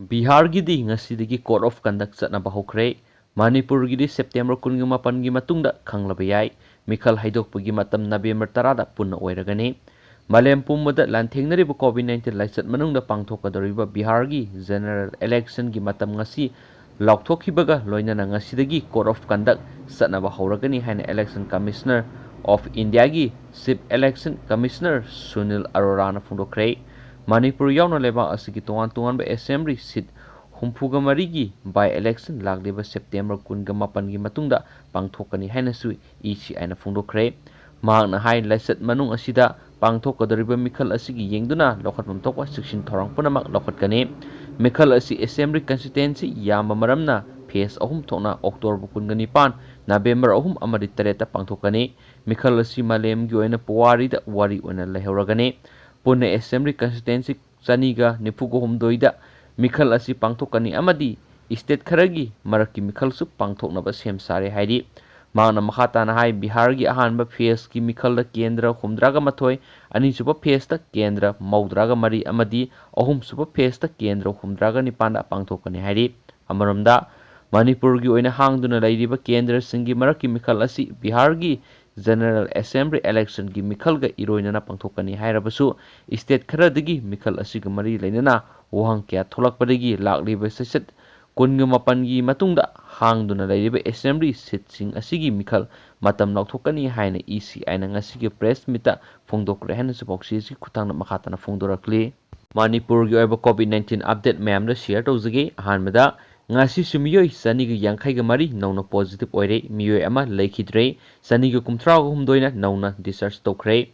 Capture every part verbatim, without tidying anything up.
ꯕꯤꯍꯥꯔꯒꯤꯗꯤ ꯉꯁꯤꯗꯒꯤ code of conduct ꯆꯠꯅꯕ ꯍꯧꯈ꯭ꯔꯦ꯫ ꯃꯅꯤꯄꯨꯔꯒꯤꯗꯤ ꯁꯦꯞꯇꯦꯝꯕꯔ ꯀꯨꯟꯒ ꯃꯥꯄꯟꯒꯤ ꯃꯇꯨꯡꯗ ꯈꯪꯂꯕ ꯌꯥꯏ꯫ ꯃꯤꯈꯜ ꯍꯥꯏꯗꯣꯛꯄꯒꯤ ꯃꯇꯝ ꯅꯕꯦꯝꯕꯔ ꯇꯔꯥꯗ ꯄꯨꯟꯅ ꯑꯣꯏꯔꯒꯅꯤ꯫ ꯃꯥꯂꯦꯝ ꯄꯨꯝꯕꯗ ꯂꯥꯟꯊꯦꯡꯅꯔꯤꯕ COVID nineteen ꯂꯥꯏꯆꯠ ꯃꯅꯨꯡꯗ ꯄꯥꯡꯊꯣꯛꯀꯗꯧꯔꯤꯕ ꯕꯤꯍꯥꯔꯒꯤ general election ꯒꯤ ꯃꯇꯝ ꯉꯁꯤ ꯂꯥꯎꯊꯣꯛꯈꯤꯕꯒ ꯂꯣꯏꯅꯅ ꯉꯁꯤꯗꯒꯤ code of conduct ꯆꯠꯅꯕ ꯍꯧꯔꯒꯅꯤ ꯍꯥꯏꯅ Election Commissioner of India ꯒꯤ Chief Election Commissioner Sunil ꯑꯔꯣꯔꯥꯅ ꯐꯣꯡꯗꯣꯛꯈ꯭ꯔꯦ꯫ Manipur ꯌꯥꯎꯅ ꯂꯩꯕꯥꯛ ꯑꯁꯤꯒꯤ ꯇꯣꯉꯥꯟ ꯇꯣꯉꯥꯟꯕ assembly seat ꯍꯨꯝꯐꯨꯒ ꯃꯔꯤꯒꯤ by election ꯂꯥꯛꯂꯤꯕ ꯁꯦꯞꯇꯦꯝꯕꯔ ꯀꯨꯟꯒ ꯃꯥꯄꯟꯒꯤ ꯃꯇꯨꯡꯗ ꯄꯥꯡꯊꯣꯛꯀꯅꯤ ꯍꯥꯏꯅꯁꯨ E C I ꯅ ꯐꯣꯡꯗꯣꯛꯈ꯭ꯔꯦ꯫ ꯃꯍꯥꯛꯅ ꯍꯥꯏ, ꯂꯥꯏꯆꯠ ꯃꯅꯨꯡ ꯑꯁꯤꯗ ꯄꯥꯡꯊꯣꯛꯀꯗꯧꯔꯤꯕ ꯃꯤꯈꯜ ꯑꯁꯤꯒꯤ ꯌꯦꯡꯗꯨꯅ ꯂꯧꯈꯠꯐꯝ ꯊꯣꯛꯄ ꯆꯦꯛꯁꯤꯟ ꯊꯧꯔꯥꯡ ꯄꯨꯝꯅꯃꯛ ꯂꯧꯈꯠꯀꯅꯤ꯫ ꯃꯤꯈꯜ ꯑꯁꯤ assembly constituency ꯌꯥꯝꯕ ꯃꯔꯝꯅ phase ꯑꯍꯨꯝ ꯊꯣꯛꯅ ꯑꯣꯛꯇꯣꯕꯔ ꯀꯨꯟꯒ ꯅꯤꯄꯥꯟ, ꯅꯕꯦꯝꯕꯔ ꯑꯍꯨꯝ ꯑꯃꯗꯤ ꯇꯔꯦꯠꯇ ꯄꯥꯡꯊꯣꯛꯀꯅꯤ꯫ ꯃꯤꯈꯜ ꯑꯁꯤ ꯃꯥꯂꯦꯝꯒꯤ ꯑꯣꯏꯅ ꯄꯨꯋꯥꯔꯤꯗ ꯋꯥꯔꯤ ꯑꯣꯏꯅ ꯂꯩꯍꯧꯔꯒꯅꯤ꯫ ꯄꯨꯟꯅ assembly constituency ꯆꯅꯤꯒ ꯅꯤꯐꯨꯒ ꯍꯨꯝꯗꯣꯏꯗ ꯃꯤꯈꯜ ꯑꯁꯤ ꯄꯥꯡꯊꯣꯛꯀꯅꯤ ꯑꯃꯗꯤ state ꯈꯔꯒꯤ ꯃꯔꯛꯀꯤ ꯃꯤꯈꯜꯁꯨ ꯄꯥꯡꯊꯣꯛꯅꯕ ꯁꯦꯝ ꯁꯥꯔꯦ ꯍꯥꯏꯔꯤ꯫ ꯃꯍꯥꯛꯅ ꯃꯈꯥ ꯇꯥꯅ ꯍꯥꯏ, ꯕꯤꯍꯥꯔꯒꯤ ꯑꯍꯥꯟꯕ phase ꯀꯤ ꯃꯤꯈꯜꯗ ꯀꯦꯟꯗ꯭ꯔ ꯍꯨꯝꯗ꯭ꯔꯥꯒ ꯃꯥꯊꯣꯏ, ꯑꯅꯤꯁꯨꯕ phase ꯇ ꯀꯦꯟꯗ꯭ꯔ ꯃꯧꯗ꯭ꯔꯥꯒ ꯃꯔꯤ ꯑꯃꯗꯤ ꯑꯍꯨꯝꯁꯨꯕ phase ꯇ ꯀꯦꯟꯗ꯭ꯔ ꯍꯨꯝꯗ꯭ꯔꯥꯒ ꯅꯤꯄꯥꯟꯗ ꯄꯥꯡꯊꯣꯛꯀꯅꯤ ꯍꯥꯏꯔꯤ꯫ ꯑꯃꯔꯣꯝꯗ, ꯃꯅꯤꯄꯨꯔꯒꯤ ꯑꯣꯏꯅ ꯍꯥꯡꯗꯨꯅ ꯂꯩꯔꯤꯕ ꯀꯦꯟꯗ꯭ꯔꯁꯤꯡꯒꯤ ꯃꯔꯛꯀꯤ ꯃꯤꯈꯜ ꯑꯁꯤ ꯕꯤꯍꯥꯔꯒꯤ General Assembly election ꯒꯤ ꯃꯤꯈꯜꯒ ꯏꯔꯣꯏꯅꯅ ꯄꯥꯡꯊꯣꯛꯀꯅꯤ ꯍꯥꯏꯔꯕꯁꯨ, state ꯈꯔꯗꯒꯤ ꯃꯤꯈꯜ ꯑꯁꯤꯒ ꯃꯔꯤ ꯂꯩꯅꯅ ꯋꯥꯍꯪ ꯀꯌꯥ ꯊꯣꯛꯂꯛꯄꯗꯒꯤ ꯂꯥꯛꯂꯤꯕ ꯆꯩꯆꯠ ꯀꯨꯟꯒ ꯃꯥꯄꯟꯒꯤ ꯃꯇꯨꯡꯗ ꯍꯥꯡꯗꯨꯅ ꯂꯩꯔꯤꯕ assembly seat ꯁꯤꯡ ꯑꯁꯤꯒꯤ ꯃꯤꯈꯜ ꯃꯇꯝ ꯂꯥꯎꯊꯣꯛꯀꯅꯤ ꯍꯥꯏꯅ E C I ꯅ ꯉꯁꯤꯒꯤ press meet ꯇ ꯐꯣꯡꯗꯣꯛꯈ꯭ꯔꯦ ꯍꯥꯏꯅꯁꯨ ꯄꯥꯎꯆꯦꯁꯤ ꯈꯨꯠꯊꯥꯡꯗ ꯃꯈꯥ ꯇꯥꯅ ꯐꯣꯡꯗꯣꯔꯛꯂꯤ꯫ ꯃꯅꯤꯄꯨꯔꯒꯤ ꯑꯣꯏꯕ COVID nineteen update ꯃꯌꯥꯝꯗ share ꯇꯧꯖꯒꯦ꯫ ꯑꯍꯥꯟꯕꯗ, ꯉꯁꯤꯁꯨ ꯃꯤꯑꯣꯏ ꯆꯅꯤꯒ ꯌꯥꯡꯈꯩꯒ ꯃꯔꯤ ꯅꯧꯅ positive ꯑꯣꯏꯔꯦ, ꯃꯤꯑꯣꯏ ꯑꯃ ꯂꯩꯈꯤꯗ꯭ꯔꯦ, ꯆꯅꯤꯒ ꯀꯨꯟꯊ꯭ꯔꯥꯒ ꯍꯨꯝꯗꯣꯏꯅ ꯅꯧꯅ discharge ꯇꯧꯈ꯭ꯔꯦ꯫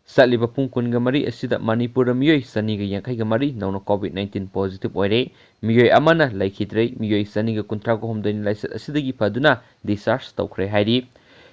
ꯆꯠꯂꯤꯕ ꯄꯨꯡ ꯀꯨꯟꯒ ꯃꯔꯤ ꯑꯁꯤꯗ ꯃꯅꯤꯄꯨꯔꯗ ꯃꯤꯑꯣꯏ ꯆꯅꯤꯒ ꯌꯥꯡꯈꯩꯒ ꯃꯔꯤ ꯅꯧꯅ COVID nineteen positive ꯑꯣꯏꯔꯦ, ꯃꯤꯑꯣꯏ ꯑꯃꯅ ꯂꯩꯈꯤꯗ꯭ꯔꯦ, ꯃꯤꯑꯣꯏ ꯆꯅꯤꯒ ꯀꯨꯟꯊ꯭ꯔꯥꯒ ꯍꯨꯝꯗꯣꯏꯅ ꯂꯥꯏꯆꯠ ꯑꯁꯤꯗꯒꯤ ꯐꯗꯨꯅ discharge ꯇꯧꯈ꯭ꯔꯦ ꯍꯥꯏꯔꯤ꯫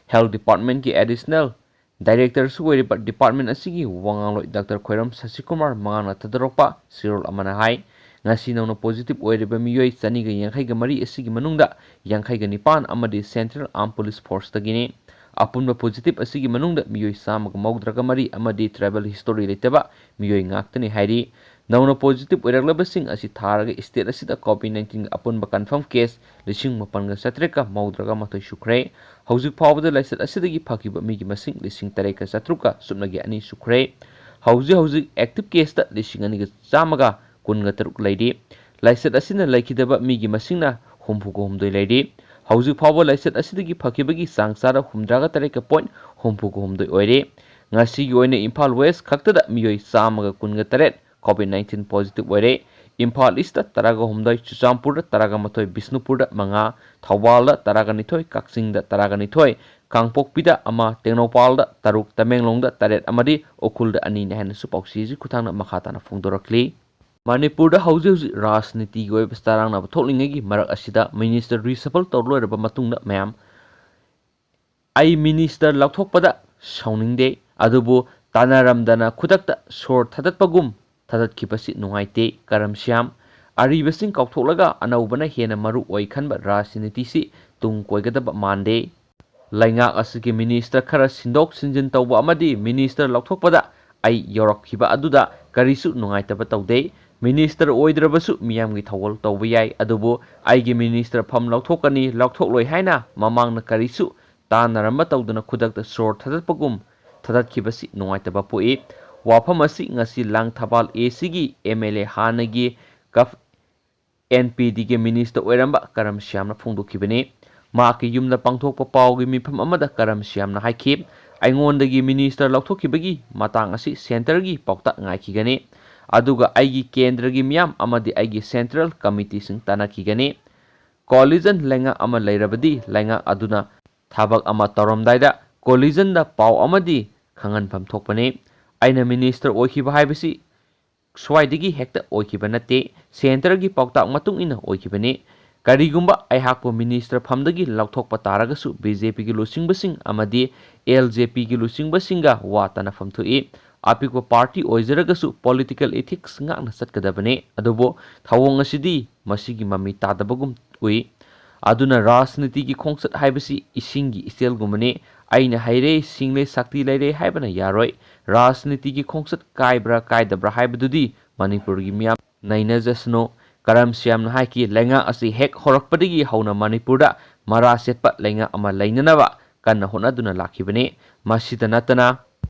Health Department ꯀꯤ additional Director ꯁꯨ ꯑꯣꯏꯔꯤꯕ department ꯑꯁꯤꯒꯤ ꯋꯥ ꯉꯥꯡꯂꯣꯏ Doctor ꯈꯣꯏꯔꯝ ꯁꯁꯤꯀꯨꯃꯥꯔ ꯃꯉꯥꯡꯅ ꯊꯥꯗꯣꯔꯛꯄ ꯆꯦꯔꯣꯜ ꯑꯃꯅ ꯍꯥꯏ, ꯉꯁꯤ ꯅꯧꯅ positive ꯑꯣꯏꯔꯤꯕ ꯃꯤꯑꯣꯏ ꯆꯅꯤꯒ ꯌꯥꯡꯈꯩꯒ ꯃꯔꯤ ꯑꯁꯤꯒꯤ ꯃꯅꯨꯡꯗ ꯌꯥꯡꯈꯩꯒ ꯅꯤꯄꯥꯟ ꯑꯃꯗꯤ Central Armed Police Force ꯇꯒꯤꯅꯤ꯫ ꯑꯄꯨꯟꯕ positive ꯑꯁꯤꯒꯤ ꯃꯅꯨꯡꯗ ꯃꯤꯑꯣꯏ ꯆꯥꯝꯃꯒ ꯃꯧꯗ꯭ꯔꯥꯒ ꯃꯔꯤ ꯑꯃꯗꯤ travel history ꯂꯩꯇꯕ ꯃꯤꯑꯣꯏ ꯉꯥꯛꯇꯅꯤ ꯍꯥꯏꯔꯤ꯫ ꯅꯧꯅ positive ꯑꯣꯏꯔꯛꯂꯕꯁꯤꯡ ꯑꯁꯤ ꯊꯥꯔꯒ state ꯑꯁꯤꯗ COVID nineteenꯒꯤ ꯑꯄꯨꯟꯕ confirm case ꯂꯤꯁꯤꯡ ꯃꯥꯄꯟꯒ ꯆꯥꯇ꯭ꯔꯦꯠꯀ ꯃꯧꯗ꯭ꯔꯥꯒ ꯃꯥꯊꯣꯏ ꯁꯨꯈ꯭ꯔꯦ꯫ ꯍꯧꯖꯤꯛ ꯐꯥꯎꯕꯗ ꯂꯥꯏꯆꯠ ꯑꯁꯤꯗꯒꯤ ꯐꯈꯤꯕ ꯃꯤꯒꯤ ꯃꯁꯤꯡ ꯂꯤꯁꯤꯡ ꯇꯔꯦꯠꯀ ꯆꯥꯇ꯭ꯔꯨꯛꯀ ꯁꯨꯞꯅꯒꯤ ꯑꯅꯤ ꯁꯨꯈ꯭ꯔꯦ꯫ ꯍꯧꯖꯤꯛ ꯍꯧꯖꯤꯛ active caseꯇ ꯂꯤꯁꯤꯡ ꯑꯅꯤꯒ ꯆꯥꯝꯃꯒ ꯀꯨꯟꯒ ꯇꯔꯨꯛ ꯂꯩꯔꯤ꯫ ꯂꯥꯏꯆꯠ ꯑꯁꯤꯅ ꯂꯩꯈꯤꯗꯕ ꯃꯤꯒꯤ ꯃꯁꯤꯡꯅ ꯍꯨꯝꯐꯨꯒ ꯍꯨꯝꯗꯣꯏ ꯂꯩꯔꯤ꯫ ꯍꯧꯖꯤꯛ ꯐꯥꯎꯕ ꯂꯥꯏꯆꯠ ꯑꯁꯤꯗꯒꯤ ꯐꯈꯤꯕꯒꯤ ꯆꯥꯡ ꯆꯥꯗ ꯍꯨꯝꯗ꯭ꯔꯥꯒ ꯇꯔꯦꯠꯀ point ꯍꯨꯝꯐꯨꯒ ꯍꯨꯝꯗꯣꯏ ꯑꯣꯏꯔꯦ꯫ ꯉꯁꯤꯒꯤ ꯑꯣꯏꯅ ꯏꯝꯐꯥꯜ West ꯈꯛꯇꯗ ꯃꯤꯑꯣꯏ ꯆꯥꯝꯃꯒ ꯀꯨꯟꯒ ꯇꯔꯦꯠ COVID nineteen positive ꯑꯣꯏꯔꯦ꯫ ꯏꯝꯐꯥꯜ Eastꯇ ꯇꯔꯥꯒ ꯍꯨꯝꯗꯣꯏ, ꯆꯨꯔꯆꯥꯟꯄꯨꯔꯗ ꯇꯔꯥꯒ ꯃꯥꯊꯣꯏ, ꯕꯤꯁꯅꯨꯄꯨꯔꯗ ꯃꯉꯥ, ꯊꯧꯕꯥꯜꯗ ꯇꯔꯥꯒ ꯅꯤꯊꯣꯏ, ꯀꯛꯆꯤꯡꯗ ꯇꯔꯥꯒ ꯅꯤꯊꯣꯏ, ꯀꯥꯡꯄꯣꯛꯄꯤꯗ ꯑꯃ, ꯇꯦꯡꯅꯧꯄꯜꯗ ꯇꯔꯨꯛ, ꯇꯃꯦꯡꯂꯣꯡꯗ ꯇꯔꯦꯠ ꯑꯃꯗꯤ ꯎꯈ꯭ꯔꯨꯜꯗ ꯑꯅꯤꯅꯤ ꯍꯥꯏꯅꯁꯨ ꯄꯥꯎꯆꯦꯁꯤ ꯈꯨꯠꯊꯥꯡꯗ ꯃꯈꯥ ꯇꯥꯅ ꯐꯣꯡꯗꯣꯔꯛꯂꯤ꯫ ꯃꯅꯤꯄꯨꯔꯗ ꯍꯧꯖꯤꯛ ꯍꯧꯖꯤꯛ ꯔꯥꯖꯅꯤꯇꯤꯒꯤ ꯑꯣꯏꯕ ꯆꯔꯥꯡꯅꯕ ꯊꯣꯛꯂꯤꯉꯩꯒꯤ ꯃꯔꯛ ꯑꯁꯤꯗ minister reshuffle ꯇꯧꯔ ꯂꯣꯏꯔꯕ ꯃꯇꯨꯡꯗ ꯃꯌꯥꯝ ꯑꯩ minister ꯂꯧꯊꯣꯛꯄꯗ ꯁꯥꯎꯅꯤꯡꯗꯦ, ꯑꯗꯨꯕꯨ ꯇꯥꯟꯅꯔꯝꯗꯅ ꯈꯨꯗꯛꯇ ꯁꯣꯔ ꯊꯥꯗꯠꯄꯒꯨꯝ ꯊꯥꯗꯠꯈꯤꯕꯁꯤ ꯅꯨꯡꯉꯥꯏꯇꯦ꯫ ꯀꯔꯝ ꯁ꯭ꯌꯥꯝ, ꯑꯔꯤꯕꯁꯤꯡ ꯀꯥꯎꯊꯣꯛꯂꯒ ꯑꯅꯧꯕꯅ ꯍꯦꯟꯅ ꯃꯔꯨ ꯑꯣꯏ ꯈꯟꯕ ꯔꯥꯖꯅꯤꯇꯤꯁꯤ ꯇꯨꯡ ꯀꯣꯏꯒꯗꯕ ꯃꯥꯟꯗꯦ꯫ ꯂꯩꯉꯥꯛ ꯑꯁꯤꯒꯤ minister ꯈꯔ ꯁꯤꯟꯗꯣꯛ ꯁꯤꯟꯖꯤꯟ ꯇꯧꯕ ꯑꯃꯗꯤ minister ꯂꯧꯊꯣꯛꯄꯗ ꯑꯩ ꯌꯥꯎꯔꯛꯈꯤꯕ ꯑꯗꯨꯗ ꯀꯔꯤꯁꯨ ꯅꯨꯡꯉꯥꯏꯇꯕ ꯇꯧꯗꯦ꯫ Minister ꯑꯣꯏꯗ꯭ꯔꯕꯁꯨ ꯃꯤꯌꯥꯝꯒꯤ ꯊꯧꯒꯜ ꯇꯧꯕ ꯌꯥꯏ, ꯑꯗꯨꯕꯨ ꯑꯩꯒꯤ minister ꯐꯝ ꯂꯧꯊꯣꯛꯀꯅꯤ, ꯂꯧꯊꯣꯛꯂꯣꯏ ꯍꯥꯏꯅ ꯃꯃꯥꯡꯗ ꯀꯔꯤꯁꯨ ꯇꯥꯟꯅꯔꯝꯕ ꯇꯧꯗꯅ ꯈꯨꯗꯛꯇ ꯁꯣꯔ ꯊꯥꯗꯠꯄꯒꯨꯝ ꯊꯥꯗꯠꯈꯤꯕꯁꯤ ꯅꯨꯡꯉꯥꯏꯇꯕ ꯄꯣꯛꯏ꯫ ꯋꯥꯐꯝ ꯑꯁꯤ ꯉꯁꯤ ꯂꯥꯡꯊꯕꯥꯜ ACꯒꯤ MLA ꯍꯥꯟꯅꯒꯤ ꯀꯐ NPDꯒꯤ minister ꯑꯣꯏꯔꯝꯕ ꯀꯔꯝ ꯁ꯭ꯌꯥꯝꯅ ꯐꯣꯡꯗꯣꯛꯈꯤꯕꯅꯤ꯫ ꯃꯍꯥꯛꯀꯤ ꯌꯨꯝꯗ ꯄꯥꯡꯊꯣꯛꯄ ꯄꯥꯎꯒꯤ ꯃꯤꯐꯝ ꯑꯃꯗ ꯀꯔꯝ ꯁ꯭ꯌꯥꯝꯅ ꯍꯥꯏꯈꯤ, "ꯑꯩꯉꯣꯟꯗꯒꯤ minister ꯂꯧꯊꯣꯛꯈꯤꯕꯒꯤ ꯃꯇꯥꯡ ꯑꯁꯤ centreꯒꯤ ꯄꯥꯎꯇꯥꯛ ꯉꯥꯏꯈꯤꯒꯅꯤ, ꯑꯗꯨꯒ ꯑꯩꯒꯤ ꯀꯦꯟꯗ꯭ꯔꯒꯤ ꯃꯤꯌꯥꯝ ꯑꯃꯗꯤ ꯑꯩꯒꯤ central committeeꯁꯤꯡ ꯇꯥꯟꯅꯈꯤꯒꯅꯤ꯫ Coalition ꯂꯩꯉꯥꯛ ꯑꯃ ꯂꯩꯔꯕꯗꯤ ꯂꯩꯉꯥꯛ ꯑꯗꯨꯅ ꯊꯕꯛ ꯑꯃ ꯇꯧꯔꯝꯗꯥꯏꯗ coalitionꯗ ꯄꯥꯎ ꯑꯃꯗꯤ ꯈꯪꯍꯟꯐꯝ ꯊꯣꯛꯄꯅꯤ꯫ ꯑꯩꯅ minister ꯑꯣꯏꯈꯤꯕ ꯍꯥꯏꯕꯁꯤ ꯁ꯭ꯋꯥꯏꯗꯒꯤ ꯍꯦꯛꯇ ꯑꯣꯏꯈꯤꯕ ꯅꯠꯇꯦ, centreꯒꯤ ꯄꯥꯎꯇꯥꯛ ꯃꯇꯨꯡ ꯏꯟꯅ ꯑꯣꯏꯈꯤꯕꯅꯤ꯫ ꯀꯔꯤꯒꯨꯝꯕ ꯑꯩꯍꯥꯛꯄꯨ minister ꯐꯝꯗꯒꯤ ꯂꯧꯊꯣꯛꯄ ꯇꯥꯔꯒꯁꯨ BJPꯒꯤ ꯂꯨꯆꯤꯡꯕꯁꯤꯡ ꯑꯃꯗꯤ LJPꯒꯤ ꯂꯨꯆꯤꯡꯕꯁꯤꯡꯒ ꯋꯥ ꯇꯥꯅꯐꯝ ꯊꯣꯛꯏ꯫ ꯑꯄꯤꯛꯄ party ꯑꯣꯏꯖꯔꯒꯁꯨ political ethics ꯉꯥꯛꯅ ꯆꯠꯀꯗꯕꯅꯤ꯫ ꯑꯗꯨꯕꯨ ꯊꯧꯑꯣꯡ ꯑꯁꯤꯗꯤ ꯃꯁꯤꯒꯤ ꯃꯃꯤ ꯇꯥꯗꯕꯒꯨꯝ ꯎꯏ꯫ ꯑꯗꯨꯅ ꯔꯥꯖꯅꯤꯇꯤꯒꯤ ꯈꯣꯡꯆꯠ ꯍꯥꯏꯕꯁꯤ ꯏꯁꯤꯡꯒꯤ ꯏꯆꯦꯜꯒꯨꯝꯕꯅꯤ꯫ ꯑꯩꯅ ꯍꯩꯔꯦ, ꯁꯤꯡꯂꯦ, ꯁꯛꯇꯤ ꯂꯩꯔꯦ ꯍꯥꯏꯕꯅ ꯌꯥꯔꯣꯏ꯫ ꯔꯥꯖꯅꯤꯇꯤꯒꯤ ꯈꯣꯡꯆꯠ ꯀꯥꯏꯕ꯭ꯔꯥ ꯀꯥꯏꯗꯕ꯭ꯔꯥ ꯍꯥꯏꯕꯗꯨꯗꯤ ꯃꯅꯤꯄꯨꯔꯒꯤ ꯃꯤꯌꯥꯝ ꯅꯩꯅꯖꯁꯅꯨ꯫ ꯀꯔꯝ ꯁ꯭ꯌꯥꯝꯅ ꯍꯥꯏꯈꯤ, ꯂꯩꯉꯥꯛ ꯑꯁꯤ ꯍꯦꯛ ꯍꯧꯔꯛꯄꯗꯒꯤ ꯍꯧꯅ ꯃꯅꯤꯄꯨꯔꯗ ꯃꯔꯥ ꯁꯦꯠꯄ ꯂꯩꯉꯥꯛ ꯑꯃ ꯂꯩꯅꯅꯕ ꯀꯟꯅ ꯍꯣꯠꯅꯗꯨꯅ ꯂꯥꯛꯈꯤꯕꯅꯤ꯫ ꯃꯁꯤꯗ ꯅꯠꯇꯅ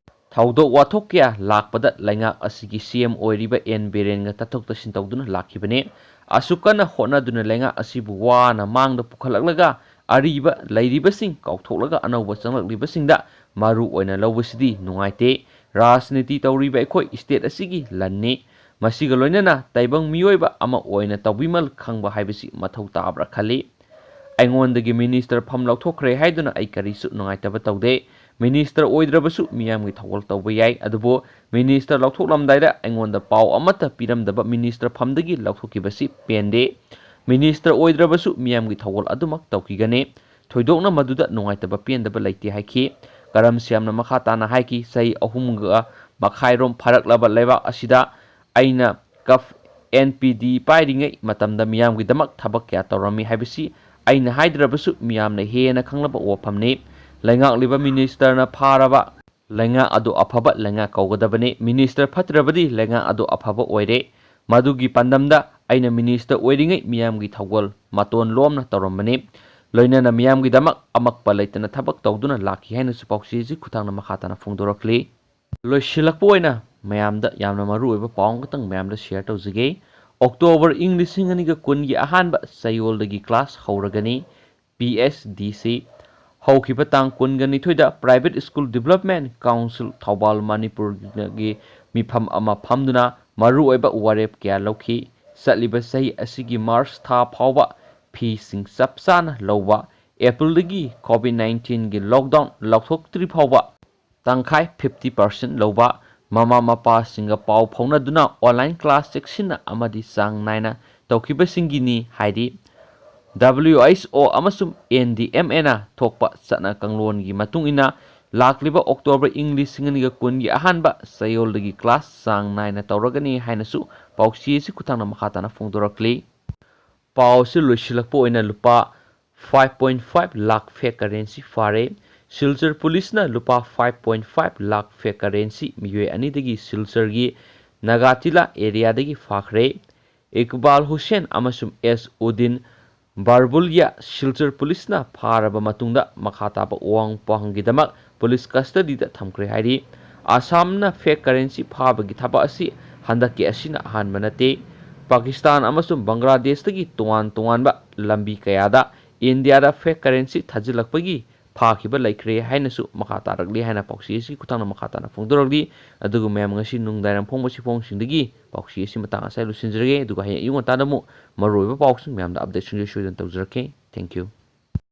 ꯊꯧꯗꯣꯛ ꯋꯥꯊꯣꯛ ꯀꯌꯥ ꯂꯥꯛꯄꯗ ꯂꯩꯉꯥꯛ ꯑꯁꯤꯒꯤ ꯁꯤ ꯑꯦꯝ ꯑꯣꯏꯔꯤꯕ ꯑꯦꯟ ꯕꯤꯔꯦꯟꯒ ꯇꯥꯊꯣꯛ ꯇꯥꯁꯤꯟ ꯇꯧꯗꯨꯅ ꯂꯥꯛꯈꯤꯕꯅꯤ꯫ ꯑꯁꯨꯛ ꯀꯟꯅ ꯍꯣꯠꯅꯗꯨꯅ ꯂꯩꯉꯥꯛ ꯑꯁꯤꯕꯨ ꯋꯥꯅ ꯃꯥꯡꯗ ꯄꯨꯈꯠꯂꯛꯂꯒ ꯑꯔꯤꯕ ꯂꯩꯔꯤꯕꯁꯤꯡ ꯀꯥꯎꯊꯣꯛꯂꯒ ꯑꯅꯧꯕ ꯆꯪꯂꯛꯂꯤꯕꯁꯤꯡꯗ ꯃꯔꯨ ꯑꯣꯏꯅ ꯂꯧꯕꯁꯤꯗꯤ ꯅꯨꯡꯉꯥꯏꯇꯦ꯫ ꯔꯥꯖꯅꯤꯇꯤ ꯇꯧꯔꯤꯕ ꯑꯩꯈꯣꯏ ꯁ꯭ꯇꯦꯠ ꯑꯁꯤꯒꯤ ꯂꯟꯅꯤ꯫ ꯃꯁꯤꯒ ꯂꯣꯏꯅꯅ ꯇꯥꯏꯕꯪ ꯃꯤꯑꯣꯏꯕ ꯑꯃ ꯑꯣꯏꯅ ꯇꯧꯕꯤꯃꯜ ꯈꯪꯕ ꯍꯥꯏꯕꯁꯤ ꯃꯊꯧ ꯇꯥꯕ꯭ꯔꯥ ꯈꯜꯂꯤ꯫ ꯑꯩꯉꯣꯟꯗꯒꯤ ꯃꯤꯅꯤꯁꯇꯔ ꯐꯝ ꯂꯧꯊꯣꯛꯈ꯭ꯔꯦ ꯍꯥꯏꯗꯨꯅ ꯑꯩ ꯀꯔꯤꯁꯨ ꯅꯨꯡꯉꯥꯏꯇꯕ ꯇꯧꯗꯦ꯫ ꯃꯤꯅꯤꯁꯇꯔ ꯑꯣꯏꯗ꯭ꯔꯕꯁꯨ ꯃꯤꯌꯥꯝꯒꯤ ꯊꯧꯒꯜ ꯇꯧꯕ ꯌꯥꯏ, ꯑꯗꯨꯕꯨ ꯃꯤꯅꯤꯁꯇꯔ ꯂꯧꯊꯣꯛꯂꯝꯗꯥꯏꯗ ꯑꯩꯉꯣꯟꯗ ꯄꯥꯎ ꯑꯃꯠꯇ ꯄꯤꯔꯝꯗꯕ ꯃꯤꯅꯤꯁꯇꯔ ꯐꯝꯗꯒꯤ ꯂꯧꯊꯣꯛꯈꯤꯕꯁꯤ ꯄꯦꯟꯗꯦ꯫ ꯃꯤꯅꯤꯁꯇꯔ ꯑꯣꯏꯗ꯭ꯔꯕꯁꯨ ꯃꯤꯌꯥꯝꯒꯤ ꯊꯧꯒꯜ ꯑꯗꯨꯃꯛ ꯇꯧꯈꯤꯒꯅꯤ꯫ ꯊꯣꯏꯗꯣꯛꯅ ꯃꯗꯨꯗ ꯅꯨꯡꯉꯥꯏꯇꯕ ꯄꯦꯟꯗꯕ ꯂꯩꯇꯦ ꯍꯥꯏꯈꯤ꯫ ꯀꯔꯝ ꯁ꯭ꯌꯥꯝꯅ ꯃꯈꯥ ꯇꯥꯅ ꯍꯥꯏꯈꯤ, ꯆꯍꯤ ꯑꯍꯨꯝꯒ ꯃꯈꯥꯏꯔꯣꯝ ꯐꯥꯔꯛꯂꯕ ꯂꯩꯕꯥꯛ ꯑꯁꯤꯗ ꯑꯩꯅ ꯀꯞ ꯑꯦꯟ ꯄꯤ ꯗꯤ ꯄꯥꯏꯔꯤꯉꯩ ꯃꯇꯝꯗ ꯃꯤꯌꯥꯝꯒꯤꯗꯃꯛ ꯊꯕꯛ ꯀꯌꯥ ꯇꯧꯔꯝꯃꯤ ꯍꯥꯏꯕꯁꯤ ꯑꯩꯅ ꯍꯥꯏꯗ꯭ꯔꯕꯁꯨ ꯃꯤꯌꯥꯝꯅ ꯍꯦꯟꯅ ꯈꯪꯂꯕ ꯋꯥꯐꯝꯅꯤ꯫ ꯂꯩꯉꯥꯛꯂꯤꯕ ꯃꯤꯅꯤꯁꯇꯔꯅ ꯐꯥꯔꯕ ꯂꯩꯉꯥꯛ ꯑꯗꯨ ꯑꯐꯕ ꯂꯩꯉꯥꯛ ꯀꯧꯒꯗꯕꯅꯤ꯫ ꯃꯤꯅꯤꯁꯇꯔ ꯐꯠꯇ꯭ꯔꯕꯗꯤ ꯂꯩꯉꯥꯛ ꯑꯗꯨ ꯑꯐꯕ ꯑꯣꯏꯔꯦ꯫ ꯃꯗꯨꯒꯤ ꯄꯥꯟꯗꯝꯗ ꯑꯩꯅ ꯃꯤꯅꯤꯁꯇꯔ ꯑꯣꯏꯔꯤꯉꯩ ꯃꯤꯌꯥꯝꯒꯤ ꯊꯧꯒꯜ ꯃꯇꯣꯟ ꯂꯣꯝꯅ ꯇꯧꯔꯝꯕꯅꯤ꯫ ꯂꯣꯏꯅꯅ ꯃꯤꯌꯥꯝꯒꯤꯗꯃꯛ ꯑꯃꯛꯄ ꯂꯩꯇꯅ ꯊꯕꯛ ꯇꯧꯗꯨꯅ ꯂꯥꯛꯈꯤ ꯍꯥꯏꯅꯁꯨ ꯄꯥꯎꯆꯦꯁꯤ ꯈꯨꯊꯥꯡꯅ ꯃꯈꯥ ꯇꯥꯅ ꯐꯣꯡꯗꯣꯔꯛꯂꯤ꯫ ꯂꯣꯏꯁꯤꯜꯂꯛꯄ ꯑꯣꯏꯅ ꯃꯌꯥꯝꯗ ꯌꯥꯝꯅ ꯃꯔꯨ ꯑꯣꯏꯕ ꯄꯥꯎ ꯑꯃꯈꯛꯇꯪ ꯃꯌꯥꯝꯗ ꯁꯤꯌꯔ ꯇꯧꯖꯒꯦ꯫ ꯑꯣꯛꯇꯣꯕꯔ ꯏꯪ ꯂꯤꯁꯤꯡ ꯑꯅꯤꯒ ꯀꯨꯟꯒꯤ ꯑꯍꯥꯟꯕ ꯆꯌꯣꯜꯗꯒꯤ ꯀ꯭ꯂꯥꯁ ꯍꯧꯔꯒꯅꯤ꯫ ꯄꯤ ꯑꯦꯁ ꯗꯤ ꯁꯤ ꯍꯧꯈꯤꯕ ꯇꯥꯡ ꯀꯨꯟꯒ ꯅꯤꯊꯣꯏꯗ Private School Development Council Thoubal ꯃꯅꯤꯄꯨꯔꯒꯤ ꯃꯤꯐꯝ ꯑꯃ ꯐꯝꯗꯨꯅ ꯃꯔꯨꯑꯣꯏꯕ ꯋꯥꯔꯦꯞ ꯀꯌꯥ ꯂꯧꯈꯤ꯫ ꯆꯠꯂꯤꯕ ꯆꯍꯤ ꯑꯁꯤꯒꯤ ꯃꯥꯔꯆ ꯊꯥ ꯐꯥꯎꯕ ꯐꯤꯁꯤꯡ ꯆꯞ ꯆꯥꯅ ꯂꯧꯕ, ꯑꯦꯄ꯭ꯔꯤꯜꯗꯒꯤ ꯀꯣꯚꯤꯗ ꯅꯥꯏꯟꯇꯤꯟꯒꯤ ꯂꯣꯛꯗꯥꯎꯟ ꯂꯧꯊꯣꯛꯇ꯭ꯔꯤ ꯐꯥꯎꯕ ꯇꯪꯈꯥꯏ, fifty percent ꯂꯧꯕ, ꯃꯃꯥ ꯃꯄꯥꯁꯤꯡꯒ ꯄꯥꯎ ꯐꯥꯎꯅꯗꯨꯅ online class ꯆꯦꯛꯁꯤꯟꯅ ꯑꯃꯗꯤ ꯆꯥꯡ ꯅꯥꯏꯅ ꯇꯧꯈꯤꯕꯁꯤꯡꯒꯤꯅꯤ ꯍꯥꯏꯔꯤ꯫ W H O ꯑꯃꯁꯨꯡ N D M Aꯅ ꯊꯣꯛꯄ ꯆꯠꯅ ꯀꯥꯡꯂꯣꯟꯒꯤ ꯃꯇꯨꯡ ꯏꯟꯅ ꯂꯥꯛꯂꯤꯕ ꯑꯣꯛꯇꯣꯕꯔ ꯏꯪ ꯂꯤꯁꯤꯡ ꯑꯅꯤꯒ ꯀꯨꯟꯒꯤ ꯑꯍꯥꯟꯕ ꯆꯌꯣꯜꯗꯒꯤ ꯀ꯭ꯂꯥꯁ ꯆꯥꯡ ꯅꯥꯏꯅ ꯇꯧꯔꯒꯅꯤ ꯍꯥꯏꯅꯁꯨ ꯄꯥꯎꯆꯦ ꯑꯁꯤ ꯈꯨꯊꯥꯡꯅ ꯃꯈꯥ ꯇꯥꯅ ꯐꯣꯡꯗꯣꯔꯛꯂꯤ꯫ ꯄꯥꯎ ꯑꯁꯤ ꯂꯣꯏꯁꯤꯜꯂꯛꯄ ꯑꯣꯏꯅ ꯂꯨꯄꯥ five point five lakh fake currency ꯐꯥꯔꯦ꯫ ꯁꯤꯜꯆꯔ ꯄꯨꯂꯤꯁꯅ ꯂꯨꯄꯥ five point five lakh fake currency ꯃꯤꯑꯣꯏ ꯑꯅꯤꯗꯒꯤ ꯁꯤꯜꯆꯔꯒꯤ ꯅꯥꯒꯥꯇꯤꯂꯥ ꯑꯦꯔꯤꯌꯥꯗꯒꯤ ꯐꯥꯈ꯭ꯔꯦ꯫ ꯏꯛꯕꯥꯜ ꯍꯨꯁꯦꯟ ꯑꯃꯁꯨꯡ ꯑꯦꯁ ꯎꯗꯤꯟ ꯕꯥꯔꯕꯨꯂꯤꯌꯥ ꯁꯤꯜꯆꯔ ꯄꯨꯂꯤꯁꯅ ꯐꯥꯔꯕ ꯃꯇꯨꯡꯗ ꯃꯈꯥ ꯇꯥꯕ ꯋꯥꯍꯪ ꯄꯥꯎꯍꯪꯒꯤꯗꯃꯛ ꯄꯨꯂꯤꯁ ꯀꯁꯇꯗꯤꯗ ꯊꯝꯈ꯭ꯔꯦ ꯍꯥꯏꯔꯤ꯫ ꯑꯁꯥꯝꯅ ꯐꯦꯛ ꯀꯔꯦꯟꯁꯤ ꯐꯥꯕꯒꯤ ꯊꯕꯛ ꯑꯁꯤ ꯍꯟꯗꯛꯀꯤ ꯑꯁꯤꯅ ꯑꯍꯥꯟꯕ ꯅꯠꯇꯦ꯫ ꯄꯥꯀꯤꯁꯇꯥꯟ ꯑꯃꯁꯨꯡ ꯕꯪꯒ꯭ꯂꯥꯗꯦꯁꯇꯒꯤ ꯇꯣꯉꯥꯟ ꯇꯣꯉꯥꯟꯕ ꯂꯝꯕꯤ ꯀꯌꯥꯗ ꯏꯟꯗꯤꯌꯥꯗ ꯐꯦꯛ ꯀꯔꯦꯟꯁꯤ ꯊꯥꯖꯤꯜꯂꯛꯄꯒꯤ ꯐꯥꯈꯤꯕ ꯂꯩꯈ꯭ꯔꯦ ꯍꯥꯏꯅꯁꯨ ꯃꯈꯥ ꯇꯥꯔꯛꯂꯤ ꯍꯥꯏꯅ ꯄꯥꯎꯆꯦ ꯑꯁꯤꯒꯤ ꯈꯨꯠꯊꯥꯡꯗ ꯃꯈꯥ ꯇꯥꯅ ꯐꯣꯡꯗꯣꯔꯛꯂꯤ꯫ ꯑꯗꯨꯒ ꯃꯌꯥꯝ, ꯉꯁꯤ ꯅꯨꯡꯗꯥꯡꯋꯥꯏꯔꯝ ꯐꯣꯡꯕ ꯆꯦꯐꯣꯡꯁꯤꯡꯗꯒꯤ ꯄꯥꯎꯆꯦ ꯑꯁꯤ ꯃꯇꯥꯡ ꯑꯁꯤꯗ ꯂꯣꯏꯁꯤꯟꯖꯔꯒꯦ꯫ ꯑꯗꯨꯒ ꯍꯌꯦꯡ ꯑꯌꯨꯛ ꯉꯟꯇꯥꯗ ꯑꯃꯨꯛ ꯃꯔꯨꯑꯣꯏꯕ ꯄꯥꯎꯁꯤꯡ ꯃꯌꯥꯝꯗ ꯑꯞꯗꯦꯠꯁꯤꯡꯁꯨ ꯁꯣꯏꯗꯅ ꯇꯧꯖꯔꯛꯀꯦ꯫ Thank you꯫